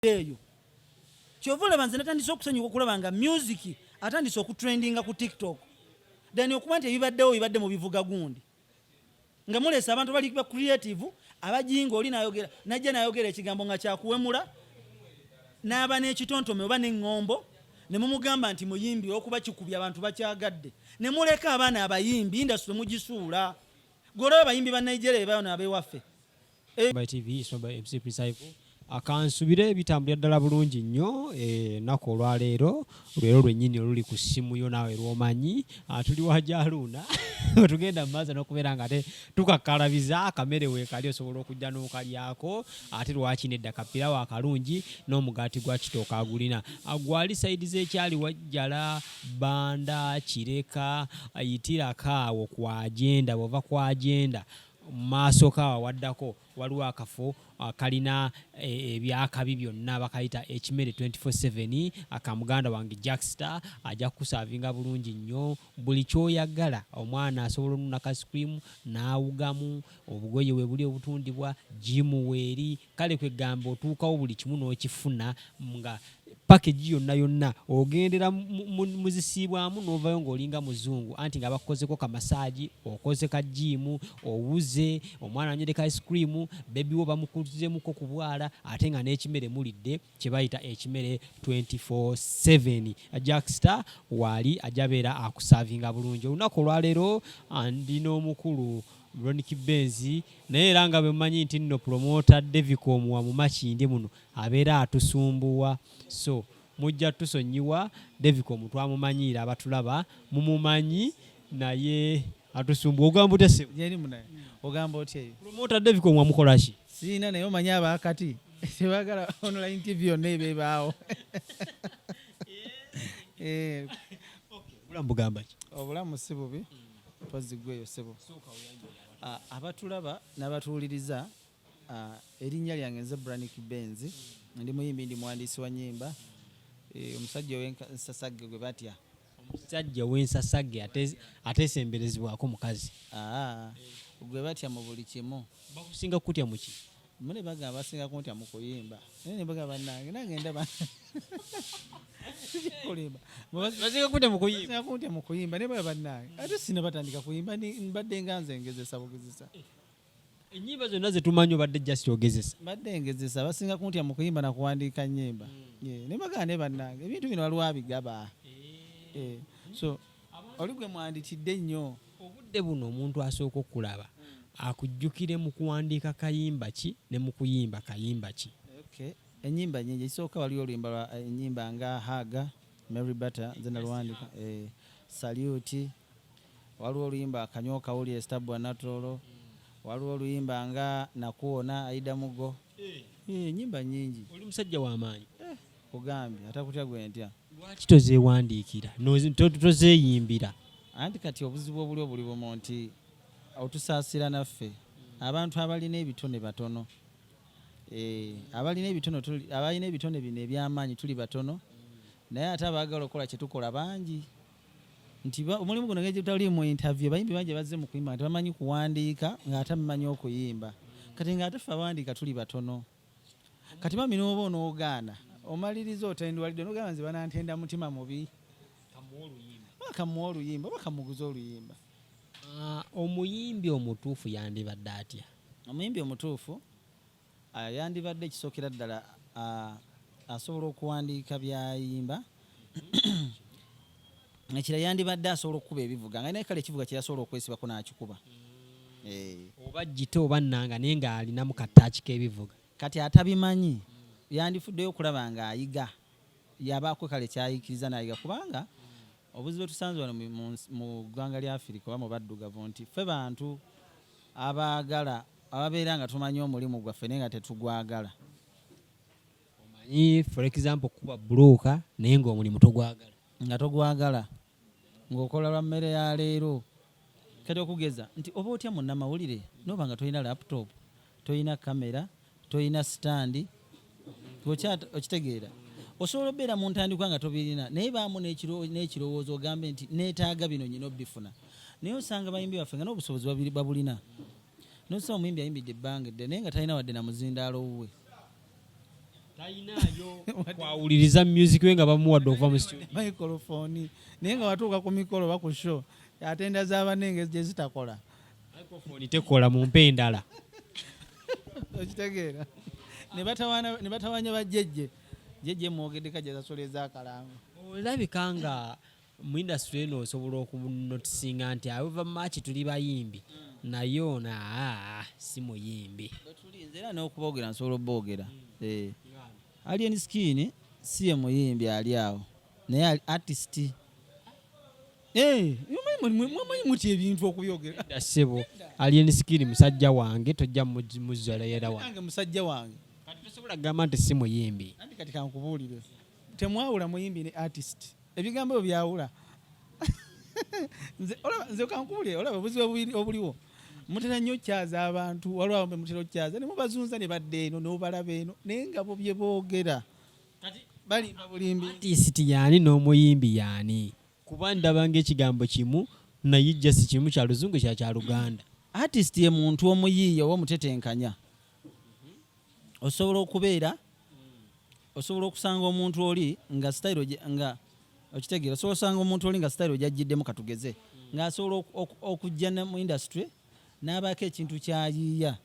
Eyo kyova olaba nze natandise okusanyuka okulaba nga music atandise okutrendinga ku TikTok than okuba nti ebibaddewo bibadde mu bivuga gundi nga muleese abantu bali ba creative abajinga. Oli nayogera, najja nayogera ekigambo nga kyakuwemula, n'aba n'ekitontome oba n'eŋŋombo, ne mumugamba nti muyimbi okuba kikubye abantu bakyagadde, ne muleka abaana abayimbi, industry mugisuula. Gwolaba abayimbi ba Nigeria ebayo n'abewaffe. By TV, isoma by MC Precise. Akansubire bitambulira ddala bulungi nnyo. Ennaku olwaleero lwero lwennyini oluli ku ssimu yo naawe lw'omanyi. Tuli wa Jaluuna, tugenda mu maaso n'okubeera nga ate tukakkalabiza akamere weekali, osobola okujja n'okalyako. Ate lwaki nedda, kapirawo akalungi n'omugaati gwa kitooka agulina. Gwali side z'ekyali Wajjala, Banda, Kireka, yitirako awo ku agenda. Bw'ova ku agenda mu maaso ko awo awaddako waliwo akafo kalina ebyakabi byonna, bakayita Ekimere 24/7, aka muganda wange Jackstar. Ajja kukusaavinga bulungi nnyo buli kyoyagala. Omwana asobola onuna ka ice cream n'awugamu, obugoye we buli obutundibwa, gym weeri. Kale kwegamba otuukawo buli kimu n'okifuna nga package yonna yonna. Ogendera muzisiibwamu n'ovayo ng'olinga muzungu, anti nga bakukozeko ka massage, okoze ka gym, owuze, omwana anywedde ka ice cream, baby wo bamukuzemuko ku bwala, ate nga n'ekimere mulidde kye bayita Ekimere 24/7. Jackstar waali, ajja beera akusaavinga bulungi. Olunaku olwaleero ndi n'omukulu Ronick Benz, naye era nga bwe mumanyi nti nno promoter Devicom wa mu Makindye muno abeera atusumbuwa, so mujja tusonyiwa. Devicom twamumanyiira, abatulaba mumumanyi, naye atusumbuwa. Ogamba otya, ssebo? Gyeri munaye, ogamba otya eyo? Promoter Devicom, wamukola ki? Siina, naye omanyi abakati tebagala online TV yonna ebebaawo. Obulamu bugamba ki? Obulamu si bubi, mpozi gweyo, ssebo. Abatulaba n'abatuwuliriza, erinnya lyange nze Branik Benz, ndi muyimbi, ndi muwandiisi wa nnyimba. Omusajja ow'ensasagge gwe batya. Omusajja ow'ensasagge ateesemberezebwako mukazi. Gwe batya mu buli kimu. Bakusinga kutya muki? Mune bagamba basinga kuntya mu kuyimba, naye ne bagamba bannange nange ndaba sikulimba. Basinga kutya mu kuyimba? Basinga kuntya mu kuyimba, naye baba bannange ate sina batandika kuyimba, mbadde nga nze ngezesa bugezesa. Ennyimba zonna zetumanyi obadde just ogezesa? Mbadde ngezesa. Basinga kuntya mu kuyimba na kuwandiika nnyimba. Yeah, ne bagamba ne bannange ebintu bino waliwo abigaba. So oli gwe mwanditidde nnyo. Obudde buno omuntu asooka okulaba akujjukire mu kuwandiika kayimba ki ne mu kuyimba kayimba ki? Okay. Ennyimba nyingi. Ekisooka waliwo oluyimba lwa ennyimba nga Haga Mary Butter, nze naluwandika, Salute, waliwo oluyimba Akanywa Kawulire Stabwa Natolo, waliwo oluyimba nga Nakuwona Aida Mugo. Ennyimba nyingi. Oli musajja w'amaanyi. Kugambye atakutya gwe ntya. Lwaki tozeewandiikira, tozeeyimbira? Anti kati obuzibu obuli obuli bumu nti otusaasira naffe abantu abalina ebitone batono. Abalina ebitone bino ebyamaanyi tuli batono, naye ate abaagala okukola kye tukola bangi, nti omulimu guno ngeri gye mu interview abayimbi bangi bazze mu kuyimba nga tebamanyi kuwandiika, ng'ate bamanyi okuyimba. Kati ng'ate ffe abawandiika tuli batono. Kati mami n'oba onoogaana omaliriza otendwalidde n'ogamba nze banantenda mutima mubi, oba kamuwa oluyimba oba kamuguza oluyimba. Omuyimbi omutuufu yandibadde atya? Omuyimbi omutuufu yandibadde ekisookera ddala asobola okuwandiika byayimba. Ekirala yandibadde asobola okukuba ebivuga nga naye kale ekivuga kyeyasobola okwesibako n'akikuba. Oba gita oba nnanga, naye ng'alinamu kataaki k'ebivuga. Kati atabimanyi yandifuddeyo okulaba ng'ayiga, yabaako kale kyayikiriza n'ayiga, kubanga obuzibu bwe tusanze wano mu ggwanga lya Afirika oba mu baddugavu nti ffe bantu abaagala ababeera nga tumanyi omulimu gwaffe naye nga tetugwagala. Omanyi, for example, kuba bbulooka naye ng'omulimu togwagala. Nga togwagala, ng'okola lwa mmere ya leero. Kati okugeza nti oba otya munnamawulire n'oba nga tolina laptop, tolina kamera, tolina stand, okitegeera? Osobola obeera mu ntandikwa nga tobirina, naye baamu n'ekirowoozo ogambe nti neetaaga bino nyina obifuna. Naye osanga bayimbi baffe nga n'obusobozi babulina, nosaba omuyimbi ayimbidde ebbanga eddene naye nga talina wadde na muzindaalo wuwe. Talinayo kwawuliriza music we nga bamuwadde okuva mu studio. Microphone, naye nga watuuka ku mikolo oba ku show, atenda z'abanenge gye zitakola. Microphone tekola, mu mpa endala. Okitegeera? Ne batawanya bajjejje jjejje mwogeddeka gye zasula ez'akalango. Olabika nga mu industry eno osobola okunotisinga nti ava maaki tuli bayimbi, naye ono aa si muyimbi. Bwetulinze era n'okuboogera nsobola oboogera. Eh. Alien Skin si ye muyimbi ali awo, naye ali artist. Eh, mwamanyi mutya ebintu okubyogera? Ssebo, Alien Skin musajja wange, tojja muzzolayera wange. Nange musajja wange. Kati tosobola kugamba nti si muyimbi. Anti kati kankubuulire, temwawula muyimbi ne artist, ebigambo ebyo byawula. Nze olaba, nze kankubuulire, olaba obuzibu obuliwo, mutera nnyo okyaza abantu. Waliwo abamu mutera okyaza ne mubazunza ne badda eno n'obalaba eno, naye nga bo bye boogera balimba bulimbi. Artist yaani n'omuyimbi yaani? Kuba ndaba ng'ekigambo kimu, naye just kimu kya Luzungu, kya Luganda. Artist ye muntu omuyiiya oba omutetenkanya. Osobola okubeera, osobola okusanga omuntu oli nga style nga okitegeera, osobola osanga omuntu oli nga style gyajjiddemu, katugeze ng'asobola okujja mu industry n'abaako ekintu kyayiiya,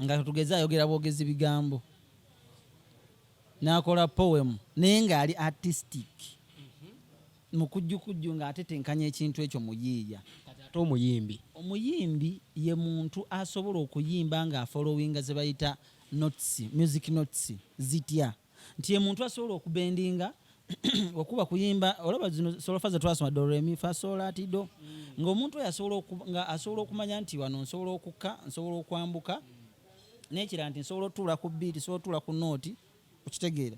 nga katugeze ayogera bwogezi bigambo n'akola poem, naye ng'ali artistic mukujjukujju ng'atetenkanya ekintu ekyo muyiiya. Kati ate omuyimbi? Omuyimbi ye muntu asobola okuyimba ng'afollowinga ze bayita notes, music notes zitya, nti ye muntu asobola okubendinga okuba kuyimba. Olaba zino solofa ze twasoma, do re mi fa sol la ti do, ng'omuntu oyo asobola nga asobola okumanya nti wano nsobola okukka, nsobola okwambuka, n'ekirala nti nsobola otuula ku beat, nsobola otuula ku nooti. Okitegeera?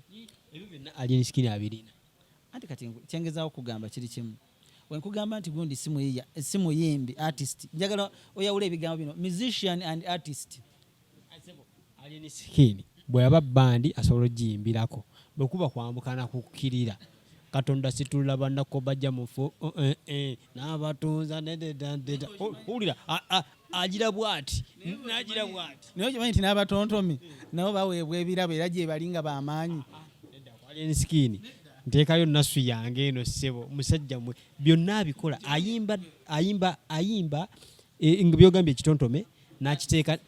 Ebyo byonna Alien Skin abirina. Anti kati kyengezaako kugamba kiri kimu. Wenkugamba nti gundi si muyiya, si muyimbi, artist, njagala oyawula ebigambo bino, musician and artist. Alien Skin bwe yaba bandi asobola ogiyimbirako, bwe kuba kwambukana kukkirira Katonda situla banako bajja mufu, oh, eh, eh, n'abatunza nededadeda. Wulira agira bwati n'agira bwati. Naye okimanyi nti n'abatontomi nabo baweebwa ebirabo era gye bali nga bamaanyi? Alien Skin nteekayo nasu yange eno, ssebo. Musajja mwe byonna abikola, ayimba, ayimba, ayimba, nga byogambye ekitontome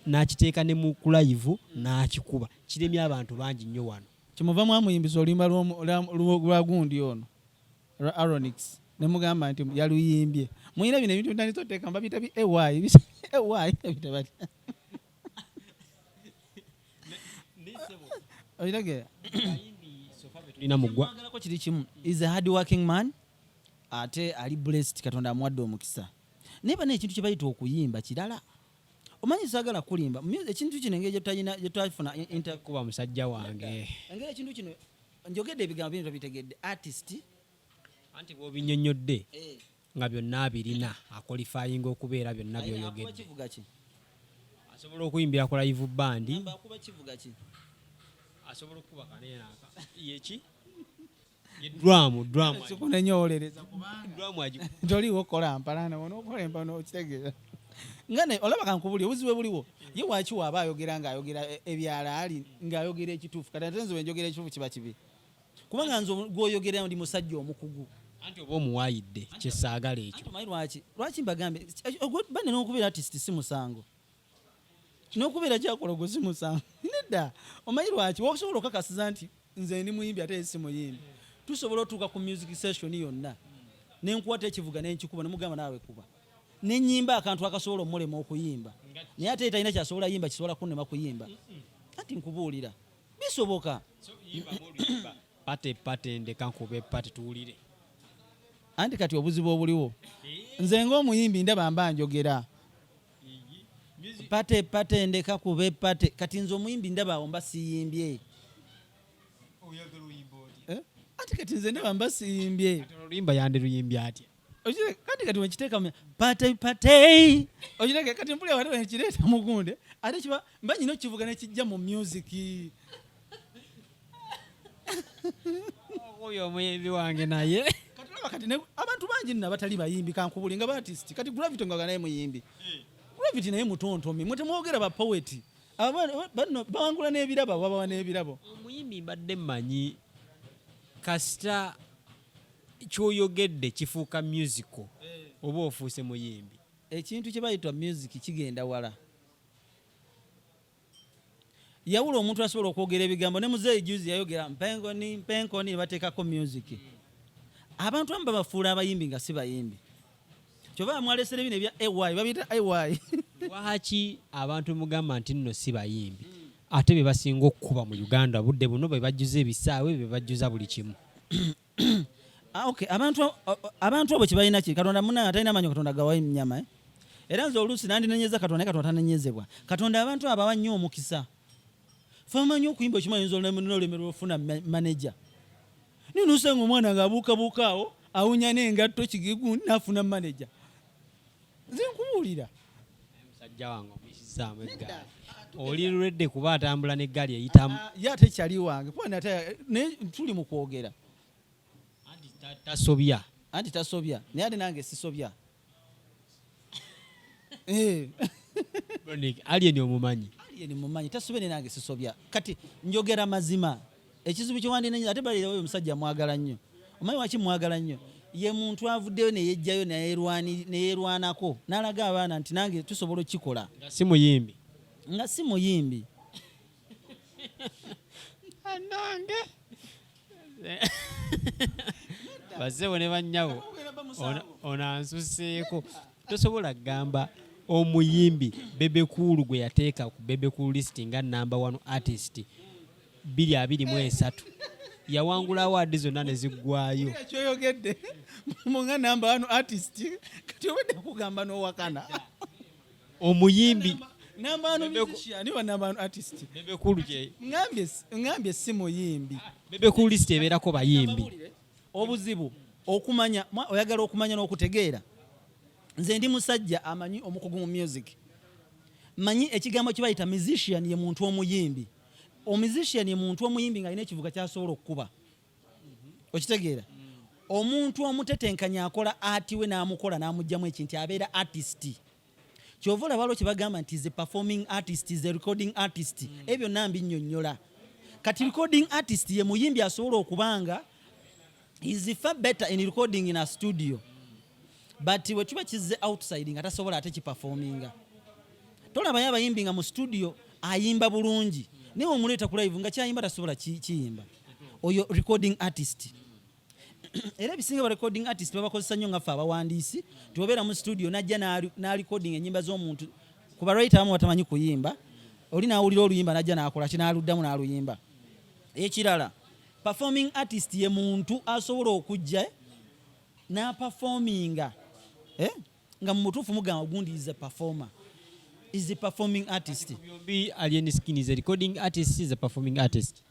n'akiteeka ne mu ku live n'akikuba, kiremye abantu bangi nnyo wano. Kyemuva mwamuyimbisa oluyimba lwa gundi ono lwa Aronix ne mugamba nti yaluyimbye. Muyina bino ebintu bitandise oteeka babiyita bi ay ay babiyita batya? Okitegeera? Tulina mu ggwa. Mwagalako kiri kimu, is a hard working man, ate ali blessed, Katonda amuwadde omukisa. Naye bana, ekintu kye bayita okuyimba kirala. Omanyi saagala kulimba. Ekintu kino engeri gyetwafuna kuba musajja wange. Engeri ekintu kino njogedde ebigambo bino tobitegedde, artist. Anti bw'obinyonnyodde nga byonna abirina, aqualifyinga okubeera byonna Akuba by'oyogedde. Kivuga ki? Asobola okuyimbira ku live band. Gamba akuba kivuga ki? Asobola okukuba kaneeraka yeki ye drum, drum. Sikunenyowolereza kubanga drum agi. Toliwo okukola mpalana, onookola empano. Okitegeera nga ne olaba kankubuli obuzibu buliwo. Ye waki waaba ayogera ng'ayogera ebyalaali ng'ayogera ekituufu? Kati ate nze bwe njogera ekituufu kiba kibi, kubanga nze gwoyogera ndi musajja omukugu. Anti oba omuwaayidde, kyesaagala ekyo. Anti omanyi lwaki mbagambye bane n'okubeera artist si musango, n'okubeera kyakola ogwo si musango, nedda. Omanyi lwaki? Wosobola okakasiza nti nze ndi muyimbi ate ye si muyimbi, tusobola otuuka ku music session yonna nenkwata ekivuga nenkikuba nemugamba naawe kuba, nenyimba akantu akasobola omulema okuyimba, naye ate ye talina kyasobola yimba kisobola kunnema kuyimba. Anti nkubuulira, bisoboka. Yimbamu oluyimba party, party, ndeka nkube party tuwulire. Anti kati obuzibu obuliwo, nze ng'omuyimbi ndaba mba njogera party, party, ndeka kube party. Kati nze omuyimbi ndaba awo mba siyimbye. Eh? Anti kati nze ndaba mba siyimbye. Kati oluyimba yandiruyimbye atya? Kati kati wekiteeka mu party, party, okireke. Kati mpulira wali wekireeta mugunde, ate kiba mba nyina okivuga nekijja mu music. Oyo omuyimbi wange naye. Kati olaba kati abantu bangi nno abatali bayimbi kankubuli nga baartist. Kati Gravity nga naye muyimbi, Gravity naye mutontomi. Mwe temwogera ba poet. Bano bawangula n'ebirabo, babawa n'ebirabo. Omuyimbi. Abayimbi mbadde mmanyi kasita kyoyogedde kifuuka musical oba ofuuse muyimbi. Ekintu kye bayita music kigenda wala. Yawula omuntu asobola okwogera ebigambo ne muzeeyi juzi yayogera mpenkoni mpenkoni bateekako music. Abantu abamu babafuula abayimbi nga si bayimbi. Kyova mwalesera ebino ebya AY babiyita AY. Lwaki abantu mugamba nti nno si bayimbi ate be basinga okukuba mu Uganda obudde buno, be bajjuza ebisaawe, be bajjuza buli kimu? Ah, okay. Abantu abo kyebalina ki Katonda munange atalina manyo Katonda gawa ennyama, eh? Era nze oluusi nandinenyeza Katonda, naye Katonda tanenyezebwa. Katonda abantu abawa nnyo omukisa. Fe omanyi okuyimba okimanyi oyinza n'olemererwa ofuna manager. Naye nosanga omwana ng'abuukabuuka awo awunya n'engatto kigigu n'afuna manager. Nze nkubuulira. Musajja wange omuyisizaamu eggaali. Oli lwedde kuba atambula n'eggaali eyitamu. Ah, ye ate kyali wange kuba nate naye tuli mu kwogera. Anti tasobya. Anti tasobya naye ate nange sisobya. Alien omumanyi? Alien mumanyi, tasobya naye nange sisobya. Kati njogera mazima. Ekizibu kyewandinenye ate balira oyo omusajja mwagala nnyo. Omanyi waki mwagala nnyo? Ye muntu avuddeyo ne yejjayo ne yeerwanako n'alaga abaana nti nange tusobola okukikola. Nga si muyimbi. Nga si muyimbi. Anange. Bassebo ne bannyabo, ono ansuseeko. Tosobola kugamba omuyimbi Bebe Cool gwe yateeka ku Bebe Cool list nga number 1 artist 2023 yawangula award zonna ne ziggwayo. Kyoyogedde mu nga number 1 artist kati obadde kugamba n'owakana. Omuyimbi number 1 musician wa number 1 artist. Bebe Cool kye ngambye si muyimbi. Bebe Cool list ebeerako bayimbi. Obuzibu okumanya, oyagala okumanya n'okutegeera. Nze ndi musajja amanyi omukugu mu music. Manyi ekigambo kye bayita musician ye muntu omuyimbi. Omusician ye muntu omuyimbi ng'alina ekivuga ky'asobola okukuba. Okitegeera? Omuntu omutetenkanya akola art we n'amukola n'amuggyamu ekintu abeera artist. Ky'ova olaba waliwo kye bagamba nti is a performing artist, is a recording artist. Ebyo byonna mbinnyonnyola. Kati recording artist ye muyimbi asobola okubanga is far better in recording in a studio. But we kiba kizze outside nga tasobola ate kiperforminga. Tolabayo abayimbi nga mu studio ayimba bulungi naye omuleeta ku live nga kyayimba tasobola kiyimba. Oyo recording artist. Era ebisinga ba recording artist babakozesa nnyo nga ffe abawandiisi nti obeera mu studio n'ajja n'arecording ennyimba z'omuntu ku ba writer abamu batamanyi kuyimba, oli n'awulira oluyimba n'ajja n'akola ki n'aluddamu n'aluyimba. Ekirala performing artist ye muntu asobola okujja n'aperforminga nga mu butuufu mugamba gundi is a performer, is a performing artist. Byombi Alien Skin is a recording artist, is a performing artist.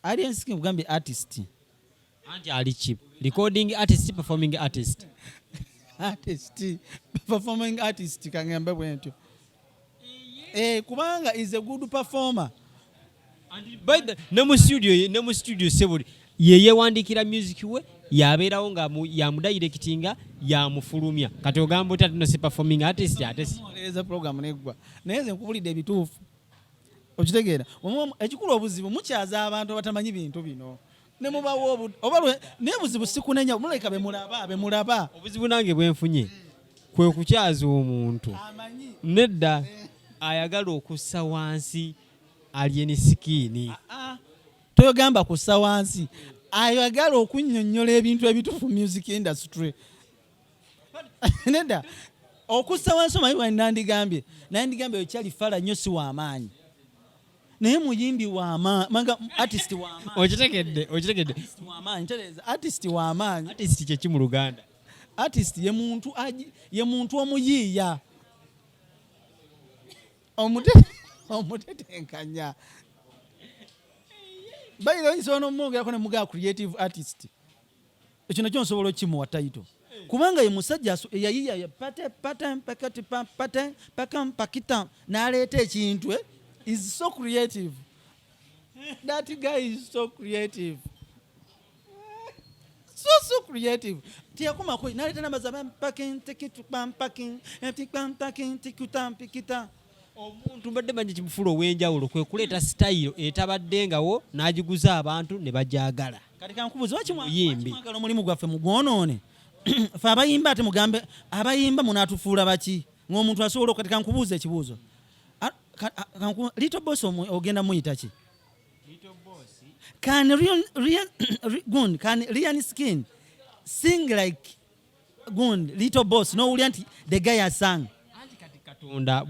Alien Skin kugambye artist. Anti ali ki? Recording artist, performing artist. Artist, performing artist kangambe bwentyo. Kubanga is a good performer. And by the, ne mu studio, ne mu studio sebuli ye yewandiikira music we yabeerawo nga yamudirectinga yamufulumya. Kati ogamba otya tino si performing artist ate si Oleeza program neggwa. Naye nze nkubulidde ebituufu. Okitegeera? Ekikulu obuzibu mukyaza abantu abatamanyi bintu bino. Ne mubawa oba naye buzibu sikunenya, muleka be mulaba, be mulaba. Obuzibu nange bwe nfunye kwe kukyaza omuntu. Amanyi. Nedda ayagala okussa wansi Alien Skin. Toyogamba kussa wansi. Ayagala okunnyonnyola ebintu ebituufu mu music industry. Nedda okussa wansi omanyi bwe nandigambye. Nandigambye oyo kyali fala nnyo si wa maanyi. Naye muyimbi wa manga artist wa maanyi. Okitegedde, okitegedde. Artist wa maanyi, ntereeza, artist wa maanyi. Artist kye ki mu Luganda? Artist ye muntu ye muntu omuyiiya. Omutetenkanya. By the way, nsobola n'omwongerako ne mugamba creative artist. Ekyo nakyo nsobola okkimuwa title. Kubanga ye musajja eyayiiya ye pate, pate, mpakati, pa, pate, paka, mpakita, n'aleeta ekintu, is so creative. That guy is so creative. So, so creative. Teyakomako, n'aleeta n'amazzi, mpakin, tikitu, pampakin, etipampakin, tikuta, mpikita. Omuntu mbadde manyi kimufuula ow'enjawulo kwe kuleeta sitayiro etabaddengawo n'agiguza abantu ne bagyagala. Kati kankubuuze, lwaki Muyimbi. lwaki mwagala omulimu gwaffe mugwonoone? Fe abayimba ate mugambe abayimba munaatufuula baki ng'omuntu asobola? Kati kankubuuze ekibuuzo. Little Boss ogenda muyita ki? Can real, can Alien Skin sing like gund Little Boss, nowulira nti the guy has sung? Anti kati Katonda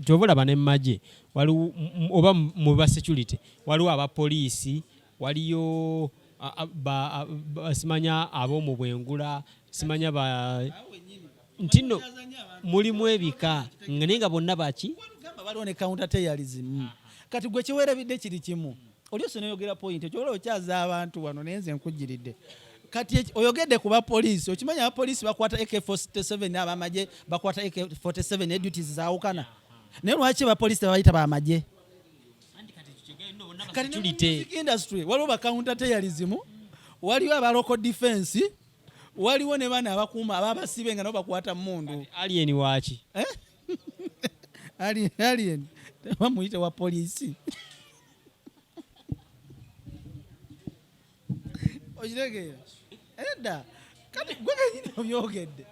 kyova olaba ne magye waliwo oba mu ba security waliwo abapoliisi, waliyo simanya ab'omu bwengula, simanya ba nti nno mulimu ebika nga naye nga bonna baki. Gamba waliwo ne counter terrorism. Kati gwe kyewerabidde kiri kimu, oli ose noyogera point ekyobola okyaza abantu wano, naye nze nkujjiridde. Kati oyogedde ku bapoliisi, okimanyi abapoliisi bakwata AK47, abamagye bakwata AK47 ne duties zaawukana, naye lwaki abapoliisi tebabayita bamagye? Kati ne mu Security. music industry waliwo ba counter terrorism, waliwo aba local defense, waliwo ne bana abakuuma ababasibe nga nabo bakwata mundu. Alien waki? Eh? Alien bamuyite wa poliisi, okitegeera? Edda kati gwe kenyini obyogedde,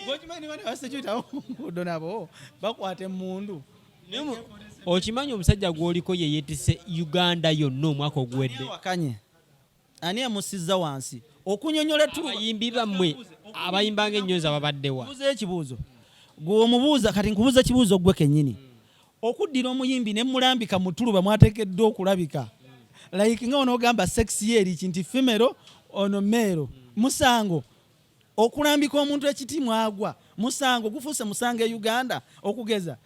gwekimanyi ne bana ba security abokunguudo nabo bakwata emundu. Naye okimanyi omusajja gw'oliko ye yeetisse Uganda yonna omwaka oguwedde. Wakanye ani amusizza wansi okunyonyola ettuluba? Abayimbi bammwe abayimbanga ennyonza babaddewa? Buuza ekibuuzo, gwe omubuuza. Kati nkubuuza kibuuzo gwe kennyini, okuddira omuyimbi ne mulambika mu ttuluba mwateekeddwa okulabika like nga onoogamba sex ye eriki nti female ono male, musango okulambika omuntu ekiti mwagwa? Musango gufuuse musango e Uganda okugeza,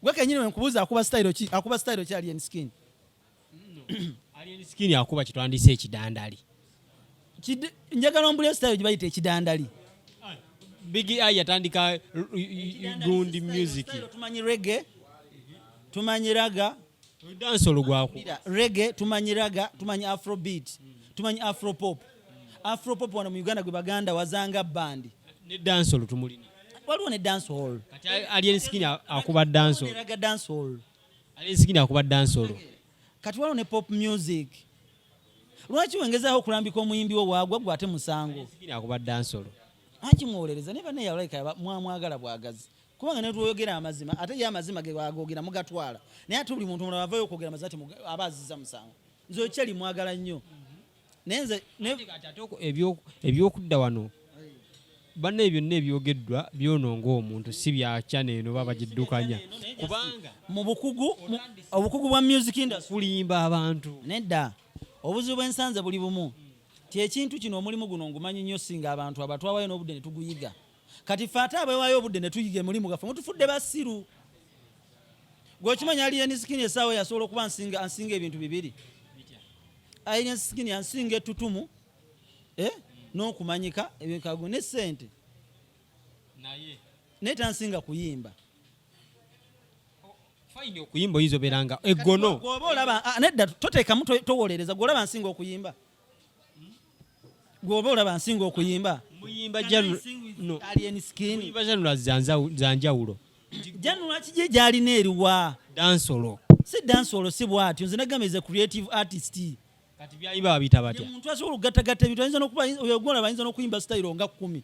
Gwe kenyini wenkubuuza, akuba style ki? Akuba style ki Alien Skin? Alien Skin akuba kitwandise ekidandali. Njagala ombulire style gye bayita ekidandali. Big Eye yatandika gundi music. Style tumanyi reggae, tumanyi ragga. Dancehall gwaku. Reggae tumanyi, ragga tumanyi, afrobeat tumanyi, afropop. Afropop wano mu Uganda gwe baganda wazanga bandi. Ne dancehall tumulina. Waliwo ne dance hall. Kati Alien Skin akuba dancehall. Ne ragga dance hall. Alien Skin akuba dancehall. Kati waliwo ne pop music. Lwaki wengezaho okulambika omuyimbi wo waagwa gwe ate musango? Skin akuba dancehall. Anki mwolereza naye banne yalabika mwamwagala bwagazi, kubanga netwoyogera amazima ate ye amazima ge bagogera mugatwala, naye ate buli muntu omulala avayo okwogera amazima ati aba aziza musango. Nze okyali mwagala nnyo, naye nze Kati ate ebyokudda wano banna byonna ebyogeddwa byononga omuntu, si byakya neeno baba bagiddukanya kubanga mu bukugu obukugu bwa music industry kulimba abantu. Nedda, obuzibu bwensanze buli bumu ti ekintu kino, omulimu guno ngumanyi nnyo singa abantu abatwawayo n'obudde ne tuguyiga. Kati ffe ate abeewaayo obudde ne tuyiga emulimu gaffe, mutufudde basiru. Gweokimanya Alien Skin essaawa yasobola okuba ansinga ebintu bibiri. Alien Skin ansinga ettutumu, eh, n'okumanyika ebikago ne ssente. Naye Naye tansinga kuyimba. Fine, okuyimba oyinza obeera nga eggono. Gwoba olaba, ah, nedda, toteekamu towolereza. Gweolaba nsinga okuyimba? Gwoba olaba nsinga okuyimba? Muyimba genre no. Alien Skin. Muyimba genre za njawulo. Genre kije gyalina eriwa? Dancehall. Si dancehall, si bwatyo. Nze nagamba is a creative artist. Kati byayimba babiyita batya? Omuntu asobola okugattagatta ebintu, ayinza n'okuba oyo gwolaba ayinza n'okuyimba style nga 10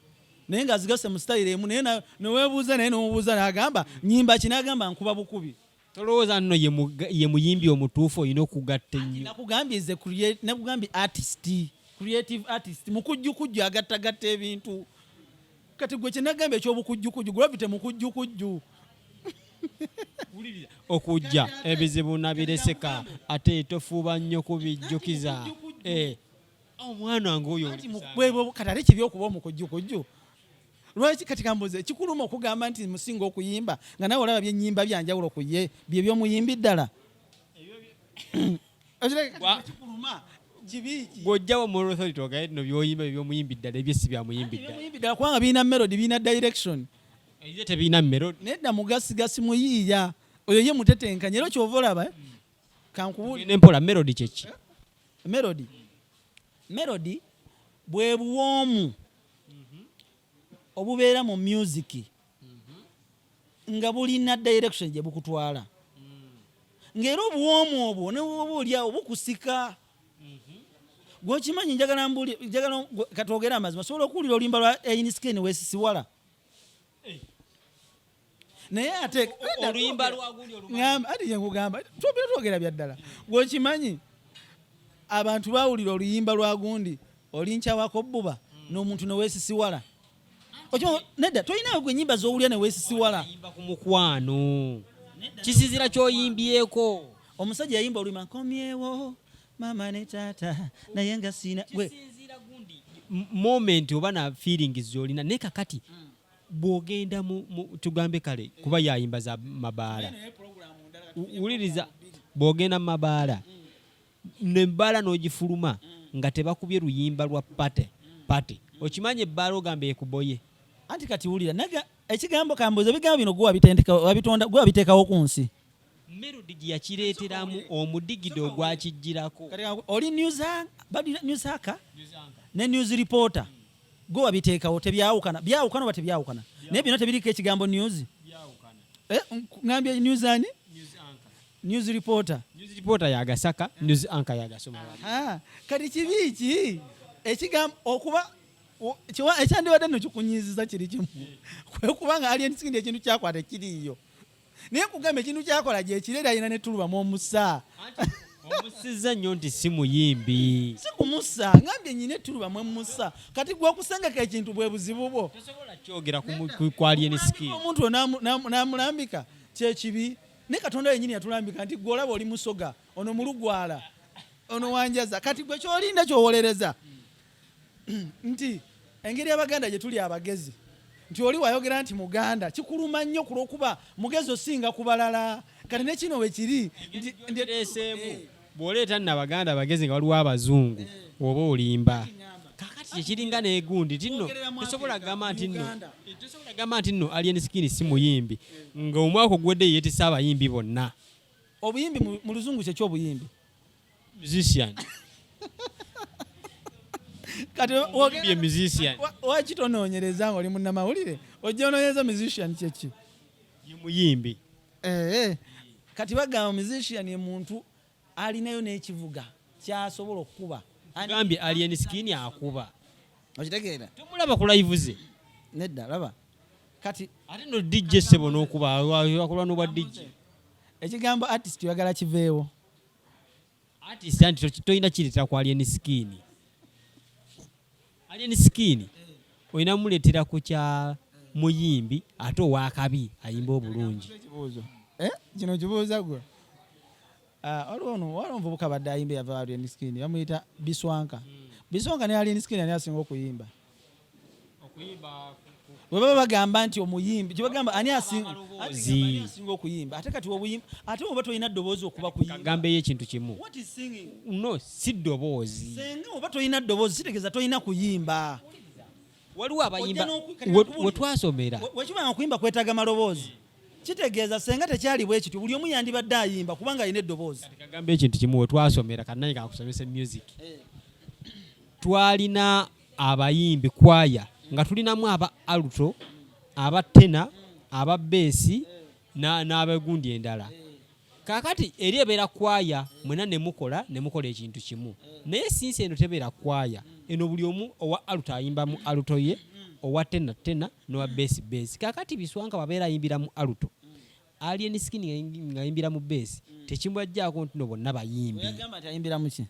naye ng'azigase mu style emu, naye neweebuuza, naye nomubuuza n'agamba nyimba ki, n'agamba nkuba bukubi. Tolowooza nno ye muyimbi omutuufu olina okugatta ennyo? Nakugambye is a create, nakugambye artist, creative artist, mukujjukujju agattagatta ebintu. Kati gwe kyenagambye ekyobukujjukujju, Gravity mukujjukujju. Okujja ebizibu nabireseka, ate tofuuba nnyo kubijjukiza. Eh, omwana wange oyo. Anti kati ate kibi okuba omukujjukujju? Lwaki kati kambuze, kikuluma okugamba nti musinga okuyimba nga nawe olaba byenyimba byanjawulo ku ye bye byomuyimbi ddala? Kikuluma kibi ki? Gw'ojjawo moral authority ogaye nno byoyimba byomuyimbi ddala, ebyo si bya muyimbi ddala. Byomuyimbi ddala kubanga birina melody, birina direction. Ebyo tebirina melody. Nedda, mugasigasi muyiiya oyo ye mutetenkanya, era kyova olaba, eh? Kankubuulire. Nempola, melody kyeki? Melody bwe buwoomu obubeera mu music. Nga bulina direction gye bukutwala, ng'era obuwoomu obwo ne bwoba oliawo bukusika. Gweokimanyi, njagala mbuli, njagala katwogere amazima, sobola okuwulira oluyimba lwa Alien Skin weesisiwala, naye ate oluyimba lwa gundi olumanyi. Ngamba ati yenkugamba, twogera twogera bya ddala. Gweokimanyi abantu bawulira oluyimba lwa gundi olinkyawako bbuba n'omuntu neweesisiwala. Okimanyi, nedda, tolinawe gwe enyimba z'owulira neweesisiwala. Ayimba ku mukwano, kisinzira kyoyimbyeko. Omusajja yayimba oluyimba nkomyewo mama ne taata, naye nga siina gwe. Kisinziira gundi moment oba na feelings zolina. Naye kakati bw'ogenda mu tugambe kale kuba yayimba za mabaala, wuliriza, bw'ogenda mu mabaala nebbaala n'ogifuluma nga tebakubye luyimba lwa party party, okimanyi ebbaala ogamba ekuboye. Anti kati wulira naga ekigambo kambuuza, ebigambo bino gwe wabitendeka, wabitonda, gwe wabiteekawo ku nsi? Melody gye yakireeteramu omudigida ogwakijjirako. Kati oli news badi news anchor ne news reporter, gwe wabiteekawo? Tebyawukana? Byawukana oba tebyawukana? Naye byonna tebiriko ekigambo news? Eh, ngambye news ani, news reporter. News reporter yagasaka, news anchor yagasoma. Ah, kati kibi ki ekigambo okuba ekyandibadde nno kikunyiiziza kiri kimu, kwe kubanga Alien Skin ekintu kyakwata kiriiyo, naye kugamba ekintu kyakola gyekiri, era alina netulubamu omusa. Omusiza nnyo nti si muyimbi. Si kumusa, ngambye nyina ettulubamu emusa. Kati gwe okusengeka ekintu bwe buzibu bwo. Tosobola kyogera ku Alien Skin. Omuntu oyo n'amulambika kyekibi, ne Katonda yennyini yatulambika nti gwe olaba oli Musoga, ono Mulugwala, ono Wanjaza. Kati gwe kyolinda kyowolereza nti engeri Abaganda gye tuli abagezi, nti oli wayogera nti Muganda kikuluma nnyo ku lw'okuba mugezi osinga ku balala. Kati ne kino we kiri nti bw'oleeta nno Abaganda abagezi nga waliwo abazungu, oba olimba. Kakati kyekiringa n'egundi ti nno tosobola gamba nti nno, tosobola gamba nti nno Alien Skin si muyimbi nga omwaka oguwedde yeetisse abayimbi bonna. Obuyimbi mu Luzungu kyeki obuyimbi? Musician. Kati Ye musician. Waki tonoonyereza nga oli munnamawulire, ojja onoonyereza musician kyeki? Ye muyimbi. Eh, kati bagamba musician ye muntu alinayo n'ekivuga kyasobola okukuba. Gambye Alien Skin akuba. Okitegeera? Tomulaba ku live ze? Nedda, laba kati. Ate no DJ sebo n'okuba akolwa n'obwa DJ. Ekigambo artist oyagala kiveewo? Artist anti tolina kireetera ku Alien Skin. Alien Skin olina muleetera ku kya muyimbi ate owakabi ayimba obulungi. Ekibuuzo, eh, kino kibuuza gwe. Ah, waliwo ono, waliwo omuvubuka badde ayimba yava Alien Skin, bamuyita Biswanka. Biswanka ne Alien Skin ani asinga okuyimba? Bwe baba bagamba nti omuyimbi, kyebagamba ani asinga, Amaloboozi. ani asinga okuyimba? Ate kati obuyimba, ate oba tolina ddoboozi okuba kuyimba. Kagambeyo ekintu kimu. What is singing? No, si ddoboozi. Senga oba tolina ddoboozi kitegeeza tolina kuyimba. Waliwo abayimba Ojja kati kakubuulire. We twasomera. Wekibanga okuyimba kwetaaga maloboozi, kitegeeza senga tekyali bwe kityo buli omu yandibadde ayimba kubanga alina eddoboozi. Kagambe ekintu kimu, we twasomera, kannaye kakusomesa music, twalina abayimbi kwaya nga tulinamu aba alto, aba tenor, aba bass n'abegundi endala. Kaakati eri ebeera kwaya, mwena ne mukola ekintu kimu, naye since eno tebeera kwaya, eno buli omu owa alto ayimba mu alto ye, owa tenor tenor, n'owa bass bass. Kaakati Biswanka babeera ayimbira mu alto, Alien Skin ng'ayimbira mu bass, tekimwajjaako nti no bonna bayimbi. Weyagamba nti ayimbira muki?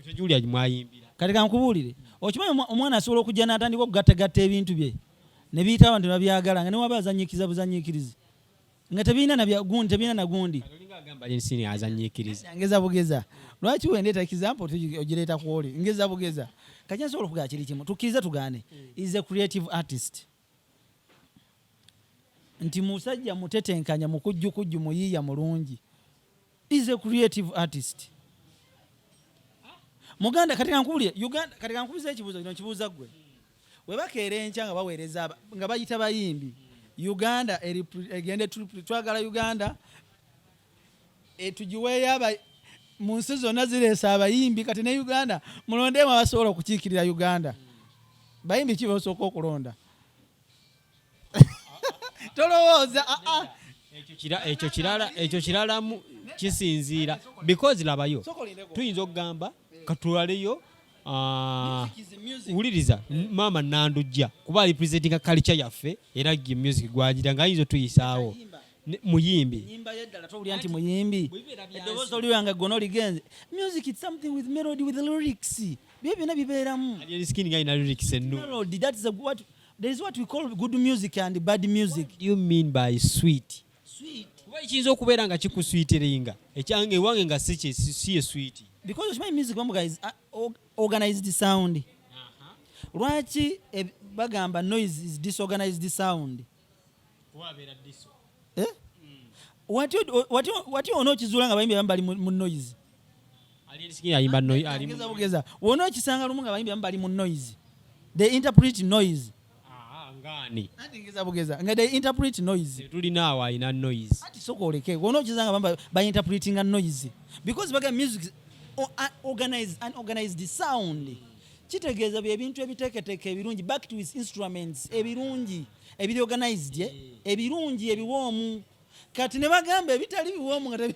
Tejulia mwayimbira. Kati kankubuulire, okimanyi omwana asobola okujja n'atandika okugattagatta ebintu bye ne biyita abantu ne babyagala, nga newaba azanyiikiriza buzanyiikirizi nga tebirina na gundi, tebirina na gundi. Olinga agamba Alien Skin azanyiikiriza. Ngeza bugeza, lwaki wendeeta example ogireeta kwoli? Ngeza bugeza. Kati nsobola okugamba kiri kimu, tukkirize tugaane, is a creative artist, nti musajja mutetenkanya, mukujjukujju, muyiiya mulungi, is a creative artist muganda. Kati kankubulire, Uganda, kati kankubuza ekibuuzo kino, nkibuuza ggwe. We bakeera enkya nga baweereza nga bayita bayimbi, Uganda egende twagala Uganda etugiweeyo mu nsi zonna zireesa abayimbi, kati ne Uganda mulondemu abasobola okukiikirira Uganda, bayimbi ki bosooka okulonda? Tolowooza, ah, ah. Ekyo kirala, ekyo kiralamu kisinziira because labayo Sooka olindeko. Tuyinza okugamba katulaleyo, ah, Music is music. Wuliriza, maama Nandujja kuba alipresentinga culture yaffe era ge music gwagira nga ayinza otuyisaawo. Ayimba. Muyimbi. Nyimba yeddala towulira nti muyimbi. Bwe bibeera byansi. Eddoboozi oliwanga gona oligenze. Music, it's something with melody, with lyrics. Byo byonna bibeeramu. Alien Skin nga alina lyrics ennungi. Melody, that is a, what there is what we call good music and bad music. What do you mean by sweet? Sweet. Kuba kiyinza okubeera nga kikusweeteringa ekyange ewange nga si ye sweet. Because okimanyi music bamuga is organized sound. Lwaki bagamba noise is disorganized sound? Eh? Wati onookizuula nga bayimbi abamu bali mu noise. Alien Skin ayimba ali Bugeza bugeza wonookisanga lumu nga bayimbi abamu bali mu noise, they interpret noise. Ah, ngaani? Anti ngeza bugeza nga they interpret noise. Tulina awo alina noise. Anti soka oleke, wonookisanga abamu bainterpretinga noise because baga music is organized, unorganized sound. Kitegeeza bye bintu ebiteeketeeke ebirungi, backed with instruments ebirungi ebiri organized, eh? Ebirungi ebiwoomu. Kati ne bagamba ebitali biwoomu nga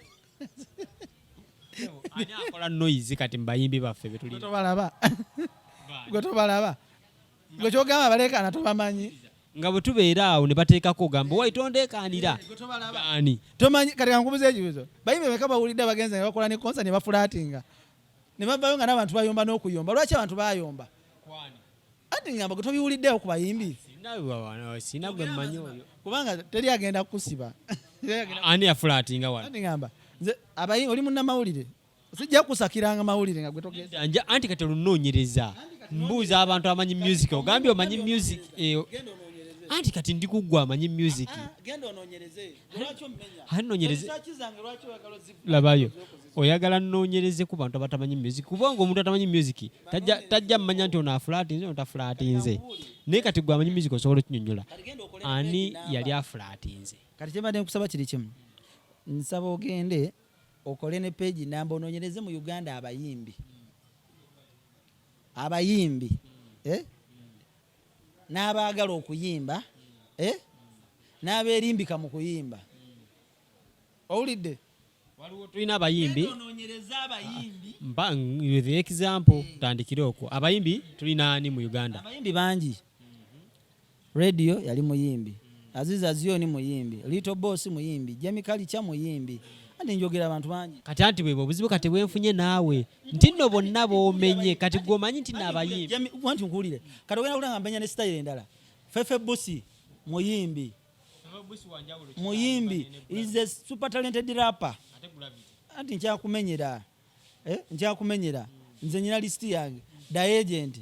Ani akola noise kati mu bayimbi baffe betulina? Tobalaba, gwe tobalaba, gwe kyogamba baleekaana tobamanyi. Nga bwe tubeera awo ne bateekako ogamba wai tondeekaanira ani? Tomanyi. Kati kankubuza ekibuzo, bayimbi beka bawulidde abagenzi ne bakola ne concert ne bafulatinga ne bavayo nga n'abantu bayomba n'okuyomba? Lwaki abantu bayomba? Anti ngamba gwe tobiwuliddewo ku bayimbi. Sina gwe mmanyi oyo. Kubanga teri agenda kukusiba. Ani yafulatinga wano? Anti ngamba nze abayimbi, oli munnamawulire, sijja kusakiranga mawulire nga gwe togeza. Anti kati olunoonyereza mbuuza abantu amanyi music. Ogambye omanyi music, eh, anti kati ndi kuggwa amanyi music. Genda onoonyereze. Lwaki omumenya? Ani noonyereze? Research zange lwaki oyagala Labayo, oyagala nnoonyereze ku bantu abatamanyi music, kubanga omuntu atamanyi music tajja mmanya nti ono afulatinze, ono tafulatinze. Naye kati gwe amanyi music osobola okinyonyola Kati genda okole ani page namba. Yali afulatinze. Kati kyembadde nkusaba kiri kimu, nsaba ogende okole ne page namba onoonyereze mu Uganda abayimbi, eh? N'abaagala okuyimba, eh? N'abeerimbika mu kuyimba. Owulidde? Waliwo tulina abayimbi. Onoonyereze abayimbi. Mpa with example, tandikire okwo. Abayimbi tulina ani mu Uganda? Abayimbi bangi. Radio yali muyimbi, Aziz Azioni muyimbi, Little Boss muyimbi, Jemi Kalicha muyimbi. Anti njogera abantu bangi. Kati anti bwebwe obuzibu kati bwenfunye naawe nti nno bonna boomenye, kati gwe omanyi nti nno abayimbi. Wanti nkuwulire, kati ogenda kulanga mbenya ne style endala. Fefe Busi muyimbi, muyimbi, is a super talented rapper. Anti nkyakumenyera, eh? Nkyakumenyera nze nyina list yange da agent,